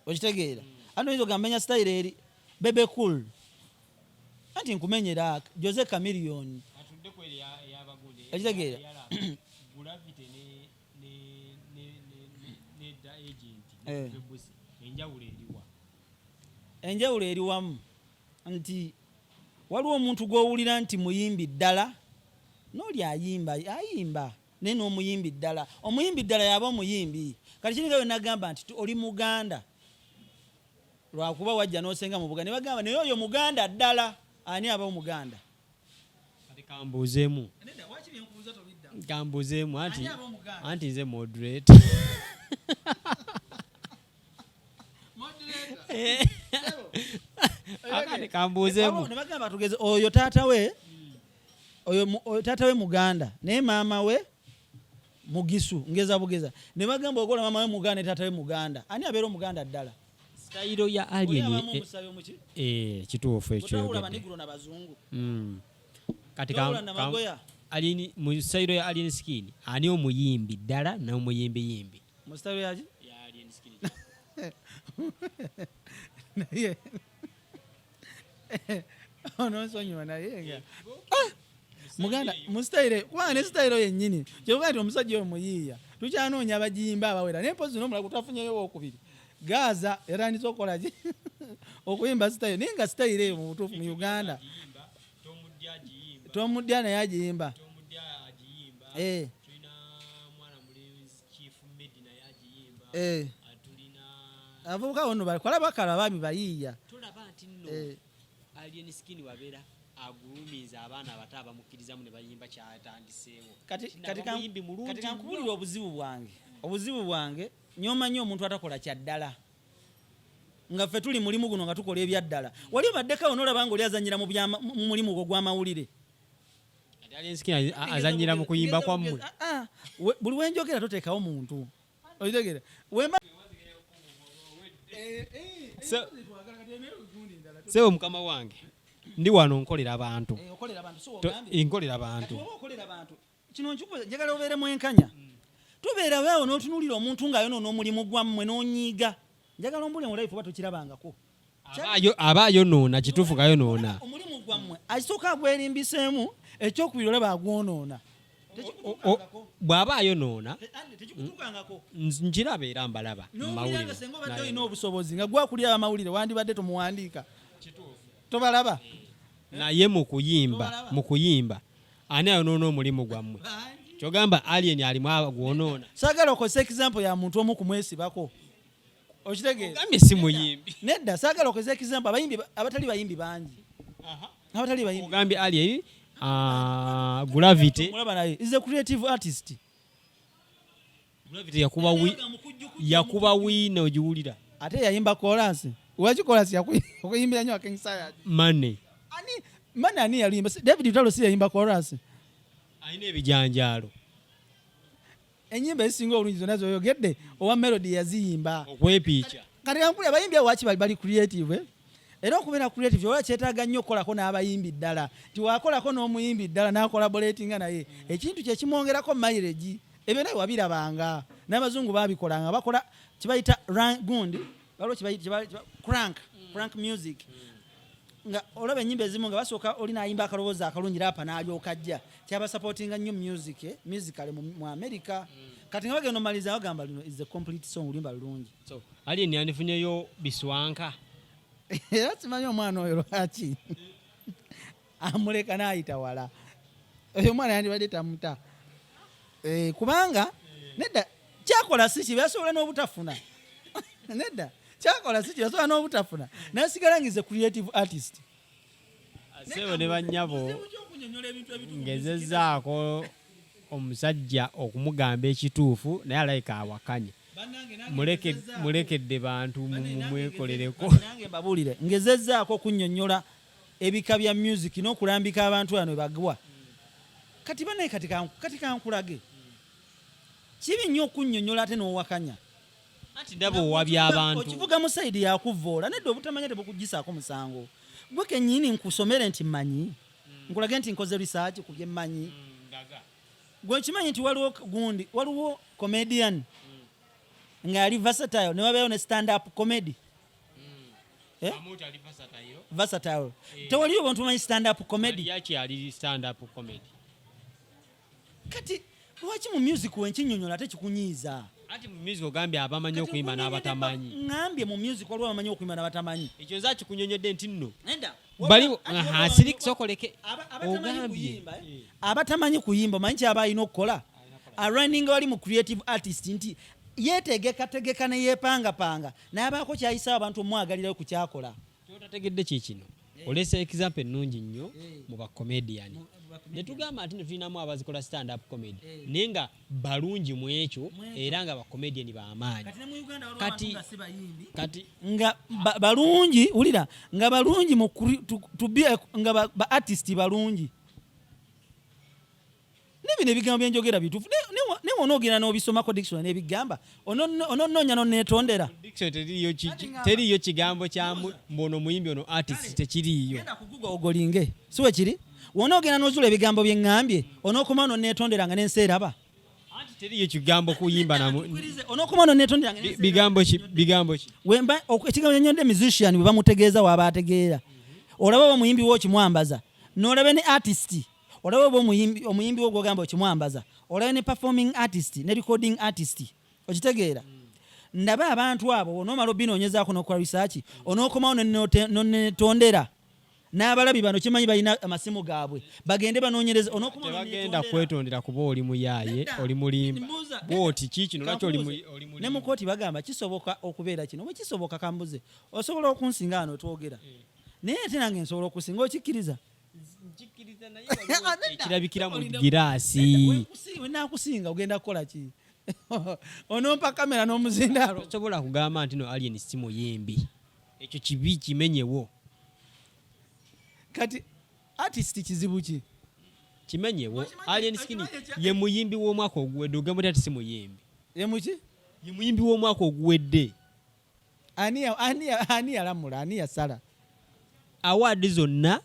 okitegeera? Anti oyinza ogamba menya style eri Bebe Cool. Anti nkumenyera Jose Chameleone. Ekitegeera? Eh. Enjawulo eriwa? Enjawulo eri wamu nti waliwo omuntu gw'owulira nti muyimbi ddala n'oli ayimba ayimba, naye n'omuyimbi ddala, omuyimbi ddala yaba omuyimbi. Kati kiringa we nagamba nti oli muganda lwakuba wajja n'osenga mu Buganda, ne bagamba naye oyo muganda ddala. Ani aba omuganda? Kati kambuuzeemu, kambuuzeemu anti Ani aba omuganda? Anti nze moderate. Akati kambuuzeemu. Ne bagamba tugeze oyo taata we, oyo taata we muganda naye maama we mugisu, ngeza bugeza. Ne bagamba ogola maama we muganda ne taata we muganda, ani abeera omuganda ddala? Sitayiro ya Oli Alien. abamu omusayi omuki? Eh, kituufu ekyo Otawula oyogedde. Baniguro n'abazungu. Kati Tawula Namagoya. Alien mu sitayiro ya Alien Skin, ani omuyimbi ddala n'omuyimbiyimbi? Mu sitayiro yaki? Ya Alien Skin. Naye ononsonyiwa, naye nga Ah! Muganda mu sitayiro, kubanga ne sitayiro yennyini kyovuga nti omusajja oyo muyiiya, tukyanoonya abagiyimba abawera, naye mpozi n'omulala gwe twafunyeyo owokubiri Gaza yatandise okukola ki, okuyimba sitayiro, naye nga sitayiro eyo mu butuufu mu Uganda Tomudya naye agiyimba. Eh. Eh. Abavubuka bono bakola bakala abaami bayiiya. Tolaba nti nno Eh. Alien Skin wabeera agulumiza abaana abato abamukkirizamu ne bayimba kyatandiseewo. Kati Kati kati kan- muyimbi mulungi kati kankubuulira nnyo. Obuzibu bwange nyomanyi omuntu atakola kyaddala, nga ffe tuli mulimu guno nga tukola ebyaddala. Wali obaddekawo nolaba nga oli azanyira mu mulimu gwo gw'amawulire. Kati Alien Skin azannyira mu kuyimba kwammwe. Ah, ah. Buli wenjogera toteekawo muntu, okitegera? Wemba Sebo mukama wange, ndi wano nkolera abantu. Eh, okolera abantu, so ogambye. Nkolera Kati bantu. oba okolera bantu, kino nkikubuuza, njagala obeere mwenkanya. Tubeera weawo n'otunuulira omuntu ng'ayonoona omulimu gwammwe n'onyiiga. Njagala ombule mu life oba tokirabangako. Aba ayonoona kituufu, gayonoona. Omulimu gwammwe asooka agwerimbiseemu, ekyokubiri olaba agwonoona. Bw'aba ayonoona Tekikutuukangako? Nkiraba era mbalaba mu N'owulira mawulire. nga senga obadde olina obusobozi nga gwakulira amawulire, wandibadde tomuwandiika, tobalaba. Naye mu kuyimba, Tobalaba. mu kuyimba ani ayonoona omulimu gwammwe? Kyogamba Alien alimu agwonoona? Saagala okozesa example ya muntu omu kumwesibako, okitegeera? Ogambye si muyimbi. Nedda, saagala okozesa example abayimbi abatali bayimbi bangi, abatali bayimbi. Ogambye Alien, Gravity. Mulaba naye is a creative artist. Gravity yakuba wiina ogiwulira. Ate yayimba chorus. Lwaki chorus yakuyimbira nnyo King Sayad? Mane. Ani mane? Ani yaluyimba? David Lutalo si yayimba chorus? Alina ebijanjaalo. Enyimba ezisinga obulungi zonna zoyogedde, owa Melody yaziyimba. Okwepiica. Kati kankuli abayimbi abo waki bali creative, eh? Era okubeera creative oba kyetaaga nnyo okukolako n'abayimbi ddala, nti wakolako n'omuyimbi ddala n'acollaboratinga naye, ekintu kye kimwongerako mileage. Ebyo naye wabirabanga n'abazungu babikolanga, bakola kibayita gundi, waliwo crank music, nga olaba ennyimba ezimu nga basooka oli n'ayimba akaloboozi akalungi, rapper n'alyoka ajja. Kyabasupportinga nnyo music, musically mu America. Kati nga bagenda omaliza bagamba lino is a complete song, oluyimba lulungi. So Alien yandifunyeyo biswanka. Era simanyi omwana oyo lwaki amuleka n'ayita wala. Oyo omwana yandibadde tamuta. Kubanga nedda, kyakola si kibi, asobola n'obutafuna. Nedda, kyakola si kibi, asobola n'obutafuna nasigala nga is a creative artist. Sebo ne bannyabo, ngezezzaako omusajja okumugamba ekituufu, naye alayika awakanye. Mulekedde bantu mwekolereko. Nange mbabuulire, ngezezzaako okunnyonnyola ebika bya music n'okulambika abantu bano bagwa. Kati banaye, kati kankulage, kibi nnyo okunnyonnyola ate n'owakanya. Anti ndaba owabya abantu. Okivuga mu side yakuvvoola. Nedda, obutamanya tebukugisaako musango. Gwe kennyini nkusomere nti mmanyi, nkulage nti nkoze research ku bye mmanyi. Gwe okimanyi nti waliwo gundi, waliwo comedian ng'ali versatile, ne wabeerawo ne stand up comedy? Eh? Versatile. Tewaliyo bantu bamanyi stand up comedy? Yaki ali stand up comedy? Kati lwaki mu music wenkinyonyola ate kikunyiiza? Anti mu music ogambye abamanyi okuyimba n'abatamanyi. Ŋŋambye mu music waliwo abamanyi okuyimba n'abatamanyi. Ekyo nze akikunyonyodde nti nno Nedda. bali Ati sokoleke. Abatamanyi Ogambye. kuyimba, eh? Abatamanyi kuyimba, omanyi kyaba alina okukola? Arunninga wali mu creative artist nti yeetegekategeka ne yeepangapanga n'abaako kyayisawo abantu omwagalirayo ku kyakola. Kyotategedde kikino, olesa example ennungi nnyo mu bacomedian, ne tugamba nti netulinamu abazikola stand up comedy, naye nga balungi mu ekyo era nga bacomedian b'amaanyi. Kati ne mu Uganda waliwo Kati- abantu nga si bayimbi Kati nga balungi, wulira, nga balungi mu to be nga ba artist balungi. Nebino ebigambo byenjogera bituufu. Ne wonoogenda n'obisomako dictionary n'ebigamba, ononoonya noneetondera. Dictionary teriiyo teriiyo kigambo kya mbu ono muyimbi, ono artist, tekiriiyo. Genda ku Google ogolinge, si we kiri? Wonoogenda n'ozula ebigambo bye ŋŋambye, onookoma noneetondera nga n'ensi eraba. Anti teriiyo kigambo kuyimba namu. Onookoma noneetondera nga n'ensi eraba. Bigambo ki? Wemba ekigambo kyenyonde musician bwe bamutegeeza, waaba ategeera, olaba oba omuyimbi we okimwambaza, n'olabe ne artist, olaba oba omuyimbi wo gwogamba okimwambaza, olabe ne performing artist ne recording artist, okitegeera? Ndabe abantu abo onoomala obinoonyezaako n'okola research, onookomawo nonetondera n'abalabi bano. Kimanyi balina amasimu gaabwe, bagende banoonyereze, onookomawo Tebagenda nonetondera. kwetondera kuba oli muyaaye. Nedda. Oli mulimba. Mbuuza. Bwoti ki kino, lwaki Kankubuuze. oli Ne mulimba? mu kooti bagamba kisoboka okubeera kino. Bwe kisoboka, kambuze, osobola okunsinga wano twogera. Naye ate nange nsobola okusinga, okikkiriza? Nkikkiriza, naye waliwo ekirabikira mu giraasi. Wenakusinga ogenda kukola ki? Onompa kamera n'omuzindaalo? Tosobola kugamba nti no Alien si muyimbi. Ekyo kibi, kimenyewo. Kati artist kizibu ki? Kimenyewo. Alien Skin ye muyimbi w'omwaka oguwedde, ogamba otya ti si muyimbi? Yemuki? Ye muyimbi w'omwaka oguwedde. Ani yalamula? Ani yasala? Award zonna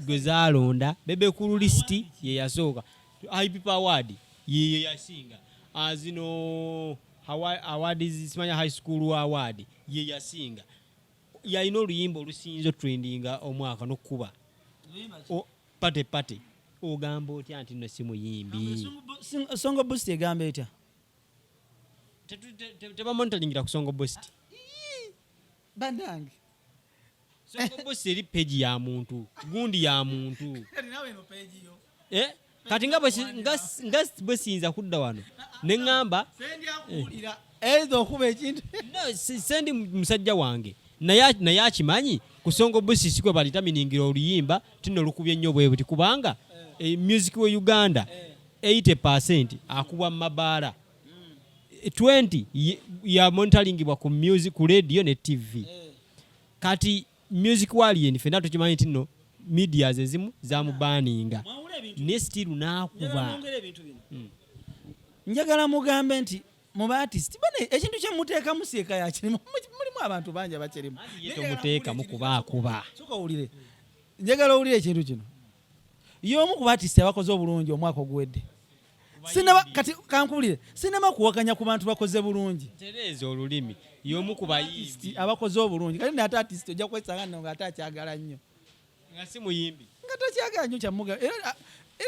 gwe zalonda, Bebe Cool list ye yasooka, Hype Award ye yasinga. Ah, zino awards, simanya high school award ye yasinga, yalina oluyimba olusinza otrendinga omwaka n'okkuba Pate Pate. Ogamba otya nti no si muyimbi? Songo Boost egamba etya? Tebamonitoringira ku Songo Boost. Banange. Songo Boost eri page ya muntu gundi, ya muntu. Eh, kati nga bwe siyinza kudda wano ne ŋŋamba Either okuba ekintu. No, sendi musajja wange, naye akimanyi ku Songo Boost si kwe balitaminingira oluyimba tino lukubye nnyo bwe buti, kubanga music we Uganda 80 akubwa mu mabaala, 20 ya monitoringibwa ku music, ku radio ne TV. Kati music wa Alien fenna tukimanyi nti nno medias ezimu zamubaninga, naye still n'akuba. Njagala mugambe nti mu baartist bane ekintu kyemuteekamu sieka yakirimu, mulimu abantu bangi abakirimu. Ye tomuteekamu kubaakuba. Sooka owulire, njagala owulire ekintu kino. Y'omu ku baartist abakoze obulungi omwaka oguwedde. Sinaba kati kankubulire, sinaba kuwakanya ku bantu bakoze bulungi. Tereeza olulimi, y'omu ku bayimbi abakoze obulungi. Kati nate artist ojja kwesanga nno nga ate akyagala nnyo. Nga si muyimbi. Nga takyagala nnyo kyamuga. Era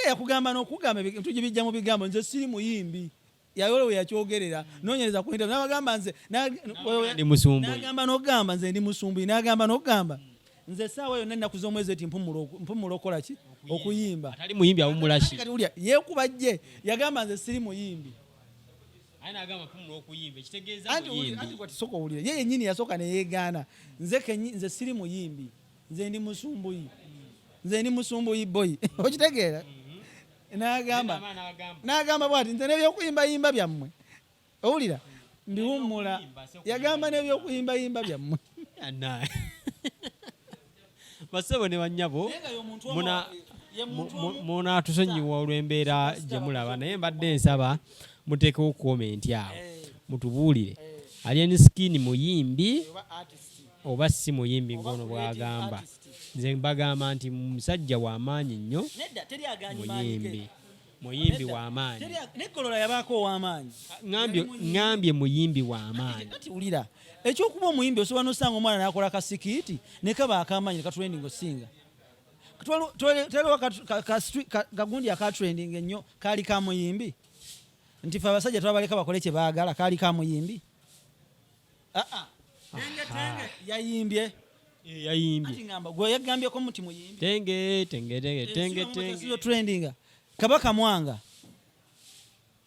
yakugamba n'okugamba tugibijja mu bigambo, nze siri muyimbi. Yayolo we yakyogerera, noonyereza ku internet, n'abagamba nze Ndi musumbuyi. N'agamba n'okugamba nze ndi musumbuyi, n'agamba n'okugamba nze essaawa yonna ennaku z'omwezi eti mpumula okukola ki? Okuyimba. Atali muyimbi awummula ki? Kati wulya, yeekuba jje yagamba nze siri muyimbi. Aye n'agamba mpumula okuyimba, ekitegeeza Anti wulira, muyimbi. Anti kwati sooka owulire, ye yennyini yasooka ne yeegaana, nze kenyi nze siri muyimbi, nze ndi musumbuyi, nze ndi musumbuyi boy, okitegeera? N'agamba n'agamba bwati, nze n'ebyokuyimbayimba byammwe, owulira, mbiwummula. Yagamba n'ebyokuyimbayimba byammwe. Ana. Basebo ne bannyabo, Naye nga y'omuntu omu ye muntu omu. Munatusonyiwa olw'embeera gye mulaba, naye mbadde nsaba muteekewo comment awo mutubuulire, Alien Skin muyimbi oba artist oba si muyimbi? Oba Ng'ono creative bw'agamba, artist. Nze mbagamba nti musajja w'amaanyi nnyo. Nedda, teri aganyi maanyi ge. Muyimbi, muyimbi Nedda. w'amaanyi. Naye Golola yabaako ow'amaanyi. Ŋŋambye muyimbi w'amaanyi. Kati wulira, ekyokuba omuyimbi, osobola nosanga omwana nakola ka skit ne kaba akamaanyi ne katrending osinga. Twaliwo kagundi akatrending ennyo, kaali ka muyimbi, nti fe abasajja twabaleka bakole kye baagala, kaali ka muyimbi? Ah, ah. Tenge Tenge yayimbye. Eh, yayimbye. Anti ngamba gwe yagambyeko muti muyimbi. Tenge tenge tenge tenge tenge. Trendinga Kabaka Mwanga.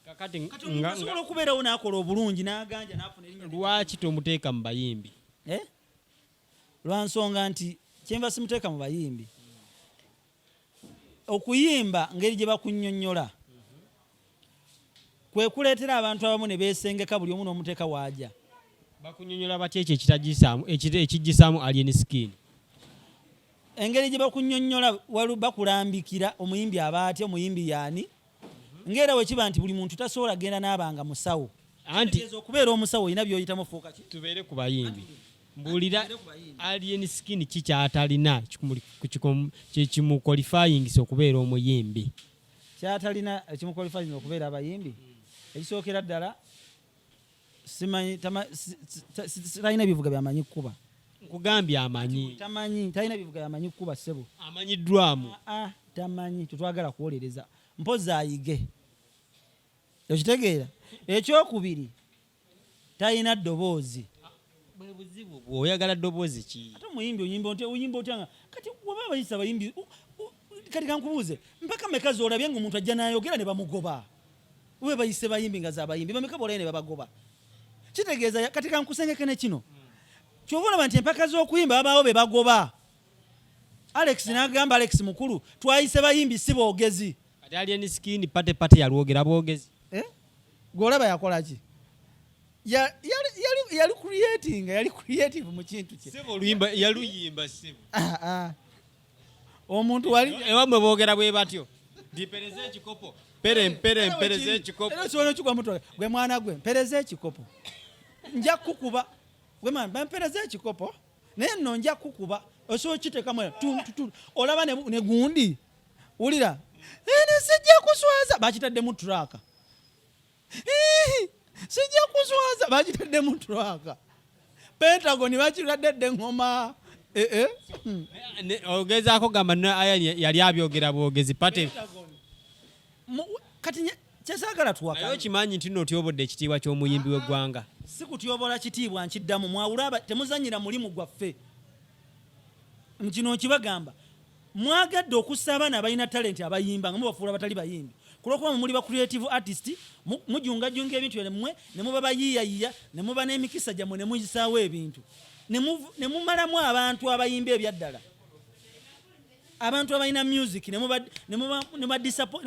Kakati Kati omuntu asobola okubeerawo n'akola obulungi n'aganja n'afuna erinnya. Lwaki tomuteeka mu bayimbi? Eh? Lwa nsonga nti kyenva simuteeka mu bayimbi, okuyimba ngeri gye bakunnyonnyola kwe kuleetera abantu abamu ne beesengeka, buli omu n'omuteeka waajja. Bakunyonyola batya ekyo ekijjisaamu Alien Skin? Engeri gye bakunnyonnyola, bakulambikira omuyimbi aba atya, omuyimbi yaani, ng'era bwe kiba nti buli muntu tasobola genda n'abanga musawo. Anti Kitegeeza okubeera omusawo olina by'oyitamu ofuuka ki? Tubeere ku bayimbi. Mbuulira. Tubeere ku bayimbi. Alien Skin ki kyatalina kimuqualifyingisa okubeera omuyimbi? Kyatalina ekimuqualifying okubeera abayimbi, ekisookera ddala simanyi talina bivuga byamanyi kukuba. Nkugambye amanyi. Tamanyi, talina bivuga byamanyi kukuba, ssebo. Amanyiddwamu. Ah, tamanyi, tetwagala kuwolereza, mpozi ayige, okitegeera? Ekyokubiri, talina ddoboozi. Bwe buzibu bwe, oyagala ddoboozi ki? Ate omuyimbi oyimba otya? Oyimba otya nga kati waba abayisa abayimbi kati kankubuuze, mpaka meka zolabye nga omuntu ajja n'ayogera ne bamugoba? We bayise bayimbi nga zabayimbi bameka bolabye ne babagoba? Kitegeeza kati kankusengeke ne kino, kyova olaba nti empaka z'okuyimba babaawo be bagoba. Alex n'agamba, Alex mukulu, twayise bayimbi si boogezi. Kati Alien Skin party party yalwogera bwogezi? Eh? Gwolaba yakola ki? Yali creating, yali creative mu kintu kye. Sebo, oluyimba yaluyimba, sebo. Ah, ah. Omuntu wali Ewamwe boogera bwe batyo, ndimpereza ekikopo, pere mpere mpereza ekikopo. Era osobola okigwa mutwe gwe, mwana gwe, mpereza ekikopo, nja kukuba gwe mwana, bampereza ekikopo naye nno nja kukuba. Osobola okiteekamu era tu, tu, tu. Olaba ne gundi wulira ene sijja kuswaza, bakitaddemu track. Sijja kuswaza, bakitaddemu track. Pentagon bakiradde dde eŋŋoma. Eh, eh. Ogezaako gamba aya yali abyogera bwogezi party? Kati kyesaagala Naye tuwakanye. Okimanyi nti nno otyobodde ekitiibwa ky'omuyimbi w'eggwanga. Si kutyobola kitiibwa, nkiddamu, mwawule temuzanyira mulimu gwaffe. Kino nkibagamba, mwagadde okussa abaana abalina talent abayimba nga mubafuula batali bayimbi kulwokuba mwe muli ba creative artist, mujungajunga ebintu byonna mmwe ne muba bayiiyayiya ne muba n'emikisa gyammwe ne muyisaawo ebintu ne mumalamu abantu abayimba ebyaddala, abantu abalina music ne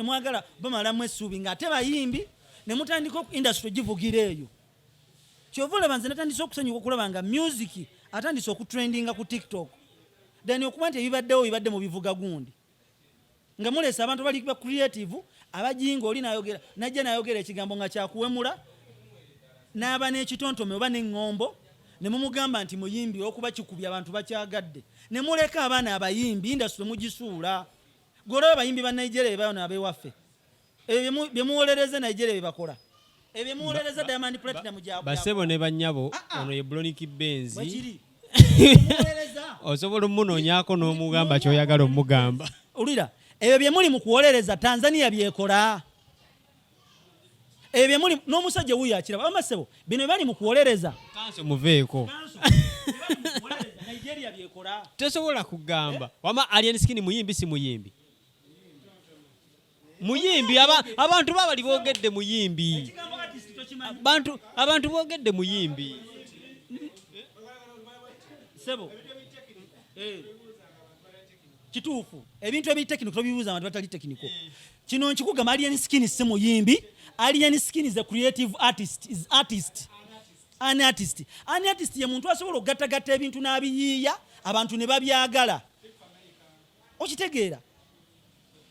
mwagala bamalamu essuubi ng'ate bayimbi ne mutandika industry givugira eyo. Kyova olaba nze natandise okusanyuka okulaba nga music atandise okutrendinga ku TikTok than okuba nti ebibaddewo bibadde mu bivuga gundi nga muleese abantu bali ba creative abajinga. Oli nayogera, najja nayogera ekigambo nga kyakuwemula, n'aba n'ekitontome oba n'eŋŋombo ne mumugamba nti muyimbi okuba kikubye abantu bakyagadde, ne muleka abaana abayimbi, industry mugisuula. Gwolaba abayimbi ba Nigeria bebayo abewaffe, ebyo byemuwolereza Nigeria bye bakola, ebyo byemuwolereza Diamond Platinum. Basebo ne bannyabo, ono ye Blonic Benz. Bwekiri. Muwolereza. Osobola omunoonyaako n'omugamba ky'oyagala omugamba. Olira ebyo byemuli mu kuwolereza Tanzania byekola, ebyo byemuli n'omusajja wuyo akiraba. Amasebo bino bali mu kuwolereza. Kanso muveeko. Nigeria byekola. Tosobola kugamba wama Alien Skin muyimbi si muyimbi? Muyimbi. Abantu babali boogedde muyimbi. Ekigambo artist tokimanyi. Abantu boogedde muyimbi. Sebo. Eh. Kituufu, ebintu ebiri technical tobibuuza abantu batali technical. Kino nkikugamba, Alien Skin si muyimbi. Alien Skin is a creative artist, is artist, an artist. An artist ye muntu asobola okugattagatta ebintu n'abiyiiya abantu ne babyagala. Okitegeera?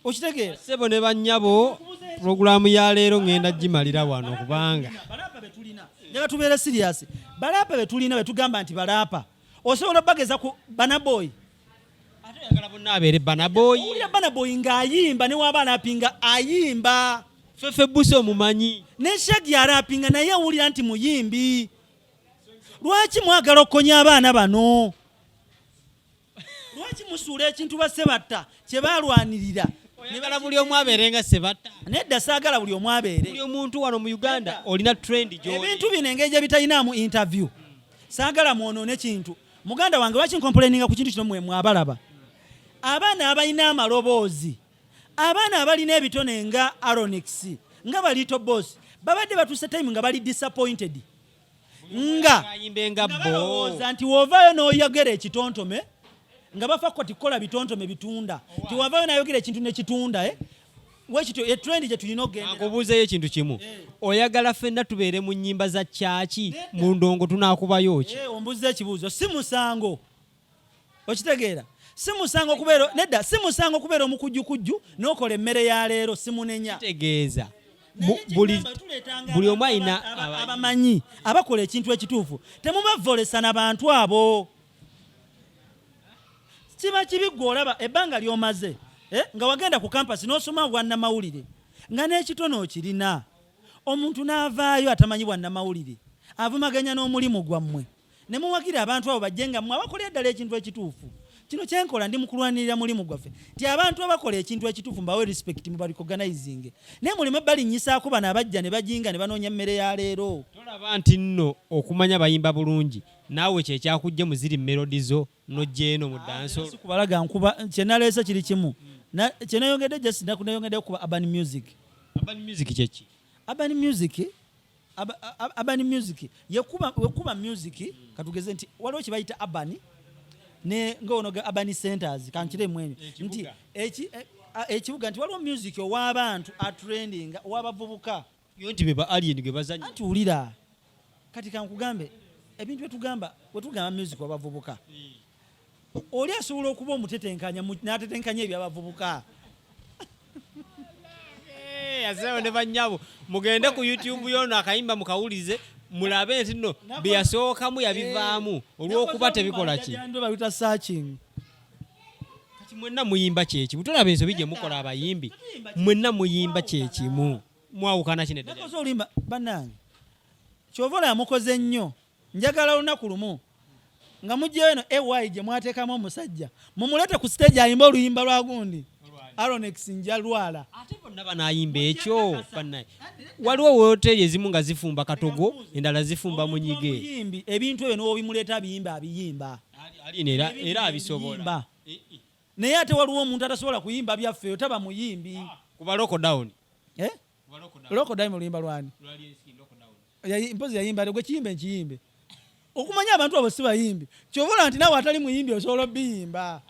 Okitegeera? Sebo ne bannyabo, pulogulaamu ya leero ŋŋenda gimalira wano kubanga Ba rapper betulina, njagala tubeere serious. Ba rapper betulina betugamba nti ba rapper, osobola obageza ku Burna Boy? Ate oyagala bonna abeere Burna Boy? Owulira Burna Boy ng'ayimba, ne waba arapinga ayimba. Fefe Busi omumanyi? Ne Shaggy arapinga, naye owulira nti muyimbi. Lwaki mwagala okukonya abaana bano? Lwaki musuula ekintu basebatta kye balwanirira? Oyagala buli omu abeere nga Sebatta? Nedda, saagala buli omu abeere. Buli omuntu wano mu Uganda olina trend gy'oli. Ebintu bino engeri gye bitalinaamu interview, saagala mwonoone kintu. Muganda wange, lwaki ncomplaininga ku kintu kino? Mwe mwabalaba abaana abalina amaloboozi, abaana abalina ebitone nga Aronix, nga ba Lyto Boss, babadde batuuse time nga bali disappointed nga ayimbe nga nga bo. Balowooza nti wovaayo n'oyogera ekitontome nga bafa ko tikola bitontome bitunda, tiwavaayo n'ayogera ekintu nekitunda, eh? Wekityo e trend gye tulina okugendera. Nkubuuzeyo ekintu kimu, oyagala ffenna tubeere mu nnyimba za kyaki mu ndongo tunaakubayo ki? Eh, ombuuza ekibuuzo, si musango. Okitegeera, si musango okubeera, nedda, si musango okubeera omukujjukujju n'okola emmere ya leero, simunenya. Kitegeeza Naye buli kigamba tuleetanga buli omu abantu alina abamanyi abakola ekintu ekituufu. Temubavolesa na bantu abo, kiba kibi. Gwe olaba ebbanga ly'omaze, eh, nga wagenda ku campus n'osoma bwannamawulire nga n'ekitono okirina, omuntu n'avaayo atamanyi bwannamawulire avumaganya n'omulimu gwammwe ne muwagira abantu abo bajje nga mmwe abakolera ddala ekintu ekituufu. Kino kyenkola, ndi mu kulwanirira mulimu gwaffe nti abantu abakola ekintu ekituufu mbawe respect, mubarecognizinge, naye muleme balinnyisaako bano abajja ne bajinga ne banoonya emmere ya leero. Tolaba nti nno okumanya bayimba bulungi naawe kyekyakujje mu ziri melody zo nojja eno mu dancehall? Sikubalaga nkuba kyenaleese kiri kimu. Kyenayongedde just nayongedde kuba urban music. Urban music kyeki? Urban music, urban music yekuba, wekuba music. Katugeze nti waliwo kye bayita urban. Ne ngaono ga urban centers kankire mwene nti ekibuga nti waliwo music ow'abantu atrending ow'abavubuka. Yo nti be ba alien gwe bazanya. Anti wulira, kati kankugambe ebintu byetugamba, wetugamba music w'abavubuka, oli asobola okuba omutetenkanya n'atetenkanya ebyabavubuka. Azeewo ne bannyabo, mugende ku YouTube yono akayimba mukawulize, mulabe nti nno bye yasookamu yabivaamu olw'okuba tebikola ki. Bayita searching. Kati mwenna muyimba kyekimu, tolaba ensobi gye mukola abayimbi? Mwenna muyimba kyekimu, mwawukana ki nedda? Nakoze oluyimba, bannange, kyova olaba mukoze nnyo. Njagala olunaku lumu nga mugyeyo eno ay gye mwateekamu omusajja, mumuleete ku stage ayimbe oluyimba lwa gundi Aronex Njalwala. Ate bonna banayimba ekyo bannaye. Waliwo woteeri ezimu nga zifumba katogo, endala zifumba munyige. Omuyimbi ebintu ebyo nobimuleeta abiyimba, abiyimba. Alien era abisobola. Biyimba. Naye ate waliwo omuntu atasobola kuyimba byaffe, otaba muyimbi. Kuba lockdown. Eh? Lockdown oluyimba lwani? Mpozi yayimba gwe kiyimbe nkiyimbe. Okumanya abantu abo si bayimbi, kyova olaba nti naawe atali muyimbi osobola obiyimba.